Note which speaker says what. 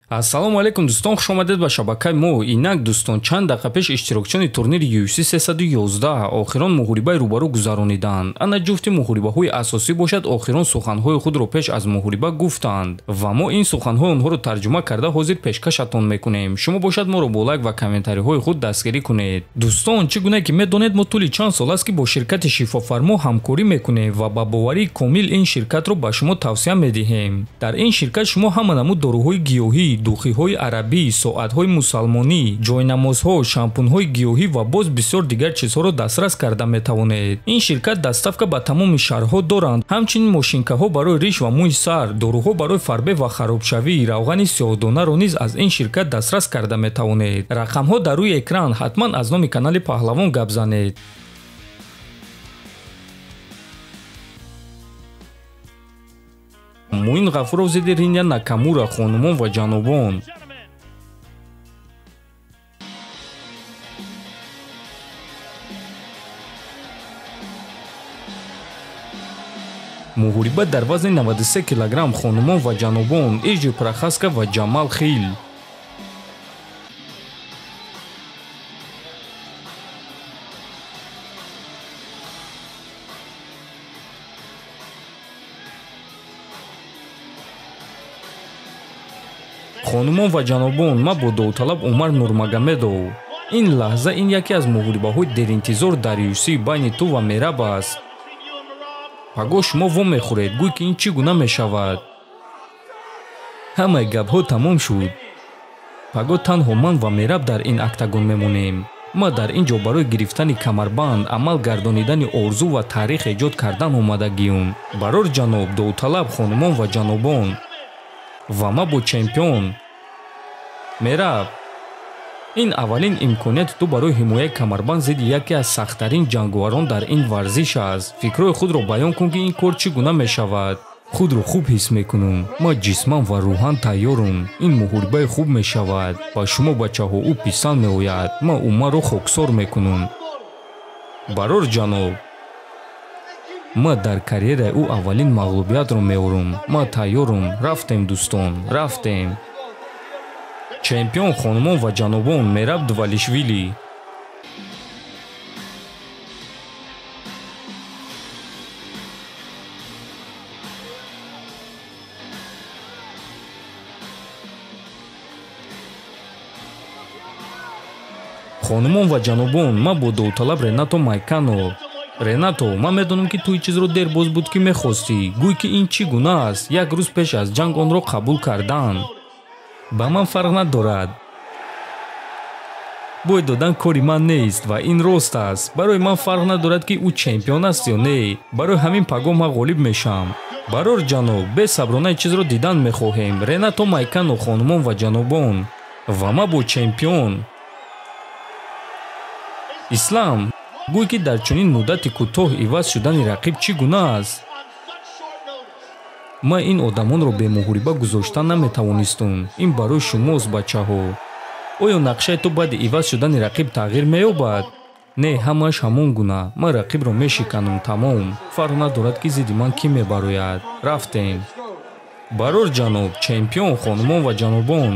Speaker 1: Ассалому алайкум дӯстон, хуш омадед ба шабакаи мо. Инак дӯстон, чанд дақиқа пеш иштирокчиёни турнири UFC 311 охирон муҳорибаи рӯбарӯ гузарониданд. Ана ҷуфти муҳорибаҳои асосӣ бошад, охирон суханҳои худро пеш аз муҳориба гуфтанд ва мо ин суханҳои онҳоро тарҷума карда ҳозир пешкашатон мекунем. Шумо бошад моро бо лайк ва комментариҳои худ дастгирӣ кунед. Дӯстон, чӣ гуна ки медонед, мо тӯли чанд сол аст ки бо ширкати Шифофармо ҳамкорӣ мекунем ва ба боварии комил ин ширкатро ба шумо тавсия медиҳем. Дар ин ширкат шумо ҳама намуд доруҳои гиёҳӣ, духиҳои арабӣ, соатҳои мусалмонӣ, ҷойнамозҳо, шампунҳои гиёҳӣ ва боз бисёр дигар чизҳоро дастрас карда метавонед. Ин ширкат доставка ба тамоми шаҳрҳо доранд, ҳамчунин мошинкаҳо барои риш ва мӯи сар, доруҳо барои фарбе ва харобшавӣ, равғани сиёҳдонаро низ аз ин ширкат дастрас карда метавонед. Рақамҳо дар рӯи экран, ҳатман аз номи канали Паҳлавон гап занед. Муин Ғафуров зидди Риня Накамура, хонумон ва ҷанобон. Муҳориба дар вазни 93 килограмм, хонумон ва ҷанобон, Ижи Прохаска ва Ҷамал Хил. Хонумон ва ҷанобон, ман бо довталаб Умар Нурмагомедов. Ин лаҳза ин яке аз муҳорибаҳои деринтизор дар UFC байни ту ва Мераб аст. Пагоҳ шумо вомехӯред, гӯй ки ин чӣ гуна мешавад. Ҳамаи гапҳо тамом шуд. Пагоҳ танҳо ман ва Мераб дар ин октагон мемонем. Ман дар ин ҷо барои гирифтани камарбанд, амал гардонидани орзу ва таърих эҷод кардан омадагиюм. Барор ҷаноб, довталаб, хонумон ва ҷанобон. Ва ман бо чемпион Мераб. Ин аввалин имконияти ту барои ҳимояи камарбанд зидди яке аз сахттарин ҷанговарон дар ин варзиш аст. Фикрҳои худро баён кун ки ин кор чӣ гуна мешавад. Худро хуб ҳис мекунам. Ман ҷисман ва рӯҳан тайёрам. Ин муҳорибаи хуб мешавад. Ба шумо бачаҳо ӯ писанд меояд. Ман Умарро хоксор мекунам. Барор ҷаноб, ман дар карьераи ӯ аввалин мағлубиятро меорам. Ман тайёрам. Рафтем дӯстон, рафтем. Чемпион хонумон ва ҷанобон Мераб Двалишвили. Хонумон ва ҷанобон, ман бо довталаб Ренато Майкано. Ренато, ман медонам ки ту ин чизро дер боз буд ки мехостӣ. Гӯй ки ин чӣ гуна аст. Як рӯз пеш аз ҷанг онро қабул кардан. Ба ман фарқ надорад. Бой додан кори ман нест ва ин рост аст. Барои ман фарқ надорад ки ӯ чемпион аст ё не. Барои ҳамин пагоҳ ман ғолиб мешавам. Барор ҷаноб, бесаброна ин чизро дидан мехоҳем. Ренато Майкано, хонумон ва ҷанобон. Ва ман бо чемпион Ислам. Гӯй ки дар чунин муддати кӯтоҳ иваз шудани рақиб чӣ гуна аст. Ман ин одамонро бемуҳориба гузошта наметавонистум. Ин барои шумост, бачаҳо. Оё нақшаи ту баъди иваз шудани рақиб тағйир меёбад? Не, ҳамааш ҳамон гуна. Ман рақибро мешиканам, тамом. Фарқ надорад ки зидди ман кӣ мебарояд. Рафтем. Барор ҷаноб, чемпион, хонумон ва ҷанобон.